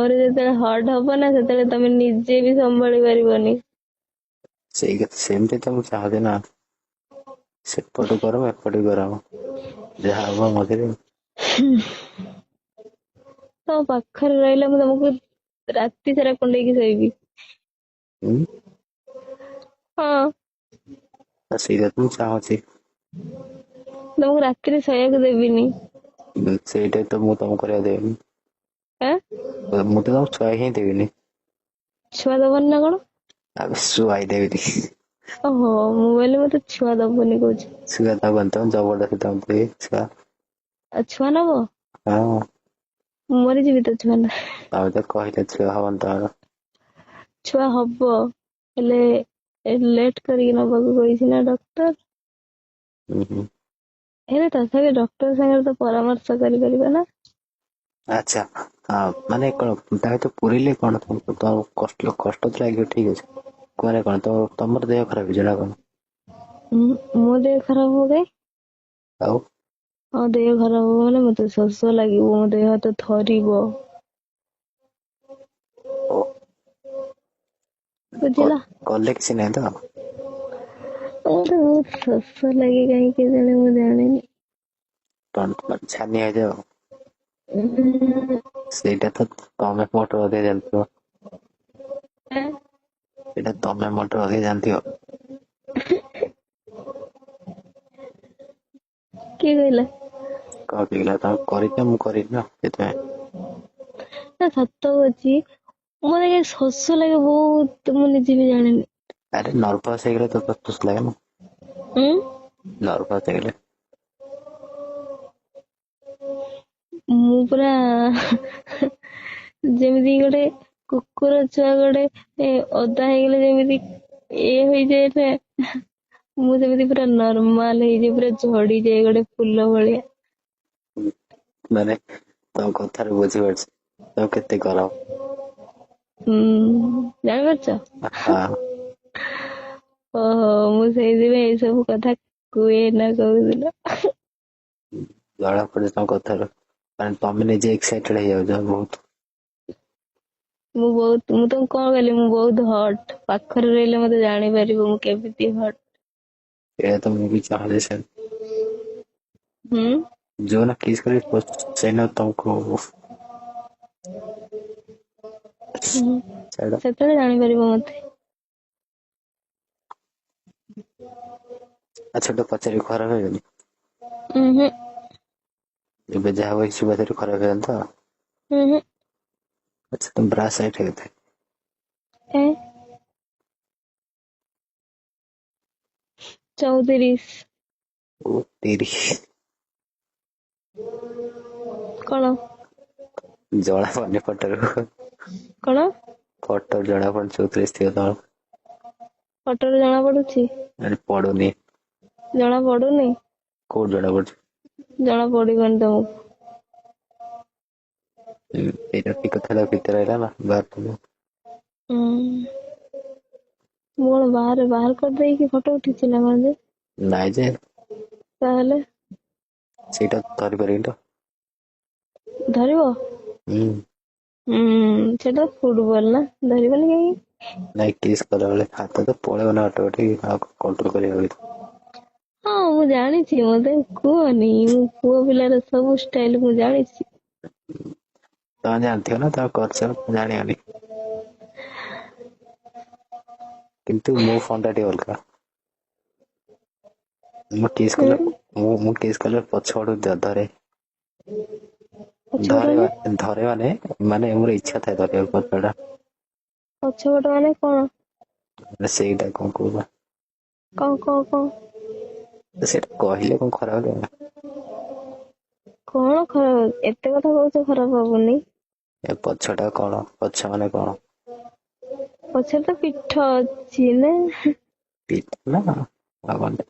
ମୋର ଯେତେବେଳେ ହଟ୍ ହବ ନା ସେତେବେଳେ ତମେ ନିଜେ ବି ସମ୍ଭାଳି ପାରିବନି। ସେଇ କଥା, ସେମିତି ତ ମୁଁ ଚାହୁଁଛି ନା। ସେପଟୁ ଗରମ, ଏପଟୁ ଗରମ, ଯାହା ହବ ମଝିରେ। ତମ ପାଖରେ ରହିଲେ ମୁଁ ତମକୁ ରାତି ସାରା କୁଣ୍ଡେଇକି ଶୋଇବି। ହୁଁ। ହଁ। ସେଇଟା ତ ମୁଁ ଚାହୁଁଛି। ତମକୁ ରାତିରେ ଶୋଇବାକୁ ଦେବିନି। ସେଇଟା ତ ମୁଁ ତମକୁ କରିବାକୁ ଦେବିନି। ଆଁ ମୁଁ ତ ତମକୁ ଶୁଆଇ ହିଁ ଦେବିନି। ଛୁଆ ଦବନି ନା କଣ? ଆଉ ଶୁଆଇ ଦେବିନି। ଓହୋ, ମୁଁ କହିଲି ମତେ ଛୁଆ ଦବନି କହୁଛି। ଛୁଆ ଦବନି ତମେ, ଜବରଦସ୍ତି ତମକୁ ଦେବି ଛୁଆ। ଆଉ ଛୁଆ ନବ? ହଁ। ମୁଁ ମରିଯିବି ତ ଛୁଆ ନା। ତମେ ତ କହିଲେ ଛୁଆ ହବନି ତମର। ଛୁଆ ହବ, ହେଲେ ଲେଟ୍ କରିକି ନବାକୁ କହିଛି ନା ଡକ୍ଟର। ହୁଁ ହୁଁ। ହେଲେ ତଥାପି ଡକ୍ଟର ସାଙ୍ଗରେ ତ ପରାମର୍ଶ କରିପାରିବା ନା। ଆଚ୍ଛା, ମାନେ କଣ ତା ଭିତରେ ପୁରେଇଲେ କଣ ତମକୁ କଷ୍ଟ କଷ୍ଟ ତ ଲାଗିବ, ଠିକ ଅଛି। ମାନେ କଣ ତ ତମର ଦେହ ଖରାପ ହେଇଯିବ ନା କଣ? ମୋ ଦେହ ଖରାପ ହବ କାଇଁ? ଆଉ ହଁ, ଦେହ ଖରାପ ହବ ମାନେ ମତେ ଶୋଷ ଲାଗିବ, ମୋ ଦେହ ହାତ ଥରିବ। ଓ ବୁଝିଲ? କଲେ କିଛି ନାହିଁ ତ? ମତେ ବହୁତ ଶୋଷ ଲାଗେ, କାହିଁକି କେଜାଣି ମୁଁ ଜାଣିନି। ଛାନିଆ ହେଇଯାଅ। ଉଁ, ସେଇଟା ତ ତମେ ମୋଠୁ ଅଧିକା ଜାଣିଥିବ। ଆଁ? ସେଇଟା ତମେ ମୋଠୁ ଅଧିକା ଜାଣିଥିବ। କିଏ କହିଲା? କଣ କହିଲା, ତମେ କରିଛ, ମୁଁ କରିନି ନା ସେଥିପାଇଁ। ନା, ସତ କହୁଛି, ମତେ କାଇଁ ଶୋଷ ଲାଗେ ବହୁତ, ମୁଁ ନିଜେ ବି ଜାଣିନି। ଆରେ ନର୍ଭସ ହେଇଗଲେ ତ ଖୁସି ଲାଗେ ନା। ଉଁ ନର୍ଭସ ହେଇଗଲେ। ମୁଁ ପୁରା ଯେମିତି ଗୋଟେ କୁକୁର ଛୁଆ ଗୋଟେ ଓଦା ହେଇଗଲେ ଯେମିତି ଇଏ ହେଇଯାଏ ନା, ମୁଁ ସେମିତି ପୁରା ନର୍ମାଲ ହେଇଯାଏ, ପୁରା ଝଡିଯାଏ ଗୋଟେ ଫୁଲ ଭଳିଆ। ମାନେ ତମ କଥାରୁ ବୁଝିପାରୁଛି ତମ କେତେ ଗରମ। ହୁଁ, ଜାଣିପାରୁଛ? ହଁ। ଓହୋ, ମୁଁ ସେଇଥିପାଇଁ ଏଇ ସବୁ କଥା କୁହେ ନା କହୁଥିଲ। ଜଣା ପଡୁଛି ତମ କଥାରୁ, ମାନେ ତମେ ନିଜେ ଏକ୍ସାଇଟେଡ ହେଇଯାଉଛ ବହୁତ। ମୁଁ ବହୁତ, ମୁଁ ତମକୁ କଣ କହିଲି, ମୁଁ ବହୁତ ହଟ୍। ପାଖରେ ରହିଲେ ମତେ ଜାଣିପାରିବ ମୁଁ କେମିତି ହଟ୍। ଏଇଟା ତ ମୁଁ ବି ଚାହୁଁଛି ସେ ହୁଁ। ଯୋଉଦିନ କିସ୍ କରିବି ସେଇଦିନ ତମକୁ ହୁଁ। ଛାଡ। ସେତେବେଳେ ଜାଣିପାରିବ ମତେ। ଆଚ୍ଛା, ଗୋଟେ ପଚାରିବି, ଖରାପ ଭାବିବନି? ଉଁ ହୁଁ। ଏବେ ଯାହା ହବ ପଚାରିବି, ଖରାପ ଭାବିବନି ତ? ହୁଁ ହୁଁ। ଆଚ୍ଛା, ତମ ବ୍ରା ସାଇଜ କେତେ? ଏ 34। ଓ 30। କଣ? ଜଣା ପଡୁନି ଫଟୋରୁ। କଣ? ଫଟୋ ଜଣା ପଡୁନି 34 ଥିବ ତମର। ଫଟୋରୁ ଜଣା ପଡୁଛି? ଆରେ ପଡୁନି। ଜଣା ପଡୁନି? କୋଉଠୁ ଜଣା ପଡୁଛି? ଜଣା ପଡିବନି ତମକୁ। ସେଇଟା ଠିକ କଥା, ଭିତରେ ରହିଲା ନା ବାହାର। ହୁଁ, ମୁଁ କଣ ବାହାରେ ବାହାର କରିଦେଇକି ଫଟୋ ଉଠେଇଛି ନା କଣ ଯେ? ନାଇଁ ଯେ। ତାହେଲେ? ସେଇଟା ଧରି ପାରିବିନି ତ। ଧରିବ? ହୁଁ। ହୁଁ, ସେଟା ଫୁଟବଲ ନା, ଧରିବନି କାହିଁକି? ନାଇଁ, କିସ୍ କଲାବେଳେ ହାତ ତ ପଳେଇବ ନା ଅଟୋମେଟିକ, ଆଉ କଣ୍ଟ୍ରୋଲ କରିହବ କି? ହଁ, ମୁଁ ଜାଣିଛି, ମତେ କୁହନି, ମୁଁ ପୁଅ ପିଲାର ସବୁ ଷ୍ଟାଇଲ ମୁଁ ଜାଣିଛି। ତମେ ଜାଣିଥିବ ନା, ତମେ କରିଛ, ଜାଣିବନି? କିନ୍ତୁ ମୋ ଫଣ୍ଡା ଟିକେ ଅଲଗା। ମୁଁ କିସ୍ କଲେ ମୁଁ କିସ୍ କଲେ ପଛ ଆଡୁ ଧରେ। ପଛପଟ ଧରେ। ମାନେ? ଧରେ ମାନେ, ମାନେ ମୋର ଇଚ୍ଛା ଥାଏ ଧରିବାକୁ ପଛଟା। ପଛପଟ ମାନେ କଣ? ମାନେ ସେଇଟା କଣ କହୁଛ? କଣ କଣ କଣ? ସେଇଟା କହିଲେ କଣ ଖରାପ ଲାଗିବ? କଣ ଖରାପ? ଏତେ କଥା କହୁଛ, ଖରାପ ହବନି? ଏ ପଛଟା କଣ? ପଛ ମାନେ କଣ? ପଛରେ ତ ପିଠ ଅଛି ନା। ପିଠ ନା ଆଉ କଣ?